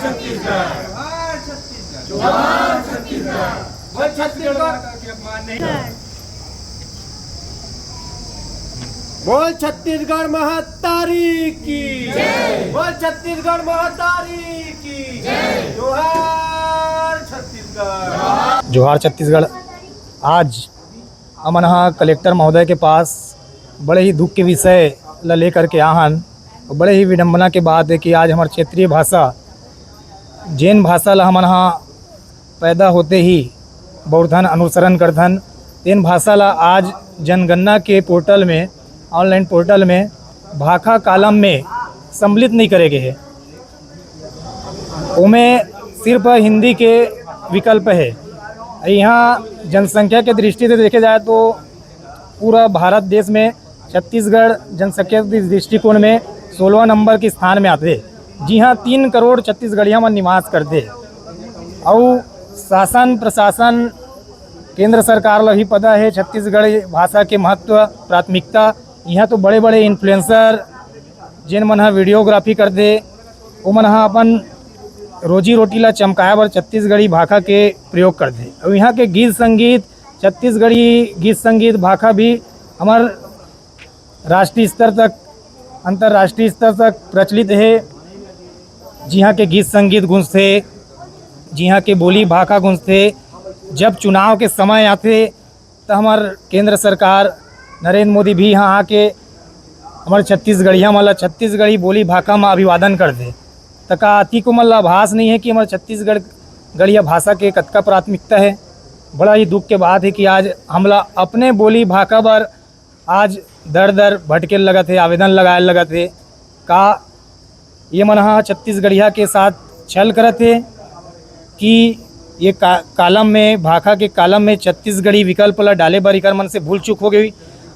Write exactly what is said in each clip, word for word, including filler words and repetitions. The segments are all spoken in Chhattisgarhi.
छत्तीसगढ़। जोहार छत्तीसगढ़। जोहार छत्तीसगढ़। बोल छत्तीसगढ़। के अपमान नहीं। बोल छत्तीसगढ़ महतारी की जय। बोल छत्तीसगढ़ महतारी की जय। जोहार छत्तीसगढ़। जोहार छत्तीसगढ़। आज हमन ह कलेक्टर महोदय के पास बड़े ही दुख के विषय ल लेकर के आहन। बड़े ही विडंबना के बात है कि आज हमर क्षेत्रीय भाषा, जेन भाषा ल हमन ह पैदा होते ही बउरथन, अनुसरण करथन, तेन भाषा ल आज जनगणना के पोर्टल में, ऑनलाइन पोर्टल में भाखा कालम में सम्मिलित नहीं करे गे हे। ओमे सिर्फ हिंदी के विकल्प हे। यहाँ जनसंख्या के दृष्टि से देखे जाए तो पूरा भारत देश में छत्तीसगढ़ जनसंख्या के दृष्टिकोण में सोलवा नंबर के स्थान में आथे, जिहाँ तीन करोड़ छत्तीसगढ़िया मन निवास करथे। अउ शासन प्रशासन, केंद्र सरकार ल भी पता हे छत्तीसगढ़ी भाषा के महत्व, प्राथमिकता। यहाँ तो बड़े बड़े इन्फ्लुएंसर, जेन मन ह वीडियोग्राफी करथे, ओमन ह अपन रोजी रोटी ला चमकाए बर छत्तीसगढ़ी भाखा के प्रयोग करथे। अउ यहाँ के गीत संगीत, छत्तीसगढ़ी गीत संगीत भाखा भी हमर राष्ट्रीय स्तर तक, अंतर्राष्ट्रीय स्तर तक प्रचलित हे। जिहाँ के गीत संगीत गूंजथे, जिहाँ के बोली भाखा गूंजथे, जब चुनाव के समय आथे, त हमर केंद्र सरकार नरेंद्र मोदी भी यहाँ आके हमर छत्तीसगढ़िया मन ला छत्तीसगढ़ी बोली भाखा म अभिवादन करथे। त का अतिक ओमन ला आभास नहीं है कि हमर छत्तीसगढ़ गढ़िया भाषा के कतका प्राथमिकता है? बड़ा ही दुख के बात है कि आज हमला अपने बोली भाखा बर आज दर दर भटके लगत हे, आवेदन लगाए लगत हे। का ये मन ह छत्तीसगढ़िया के साथ छल करत हे कि ये का-, कालम में, भाखा के कालम में छत्तीसगढ़ी विकल्प ला डाले बर इकर मन से भूल चूक हो गई?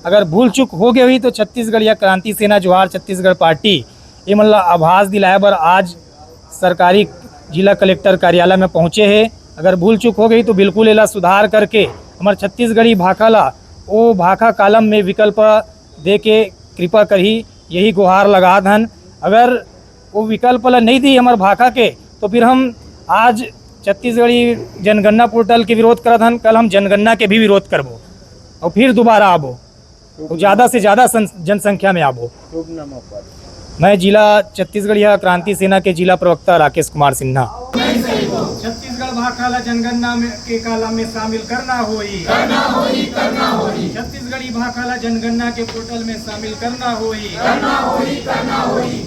अगर भूल चूक हो गई हुई तो छत्तीसगढ़िया क्रांति सेना जोहार छत्तीसगढ़ पार्टी ये मन ला आभास दिलाए बर आज सरकारी जिला कलेक्टर कार्यालय में पहुँचे हे। अगर भूल चूक हो गई तो बिल्कुल एला सुधार करके हमर छत्तीसगढ़ी भाखा ला ओ भाखा कालम में विकल्प दे के कृपा करही, यही गुहार लगात हन। अगर वो विकल्प ला नहीं दी हमर भाखा के, तो फिर हम आज छत्तीसगढ़ी जनगणना पोर्टल के विरोध करत हन, कल हम जनगणना के भी विरोध करबो और फिर दोबारा आबो, और ज्यादा से ज्यादा सं-, जनसंख्या में आबो। शुभ नाम आपका? मैं जिला छत्तीसगढ़िया क्रांति सेना के जिला प्रवक्ता राकेश कुमार सिन्हा। छत्तीसगढ़ भाखा ला जनगणना में, के कालम में शामिल करना होई। करना होई, करना होई। छत्तीसगढ़ी भाखा ला जनगणना के पोर्टल में शामिल करना होई। करना होई, करना होई।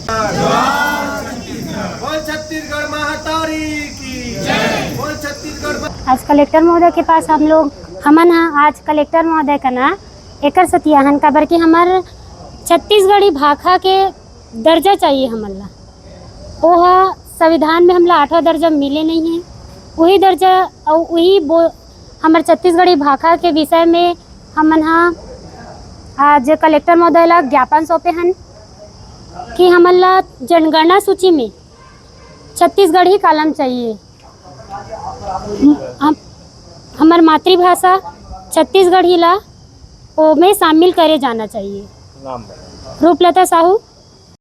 बोल छत्तीसगढ़ महतारी की जय। बोल छत्तीसगढ़ मह- आज कलेक्टर महोदय के पास हम लोग, हमन ह आज कलेक्टर महोदय कना एकर सेती आहन, काबर कि हमर छत्तीसगढ़ी भाखा के दर्जा चाहिए हमन ला। ओह संविधान में हमला आठवां दर्जा मिले नहीं है। वही दर्जा अउ वही बो-, हमर छत्तीसगढ़ी भाखा के विषय में हमन ह आज कलेक्टर महोदय ला ज्ञापन सौंपे हन कि हमन ला जनगणना सूची में छत्तीसगढ़ी कालम चाहिए। हम, हमर मातृभाषा छत्तीसगढ़ी ला ओमे शामिल करे जाना चाहिए। नाम बताओ। रूपलता साहू,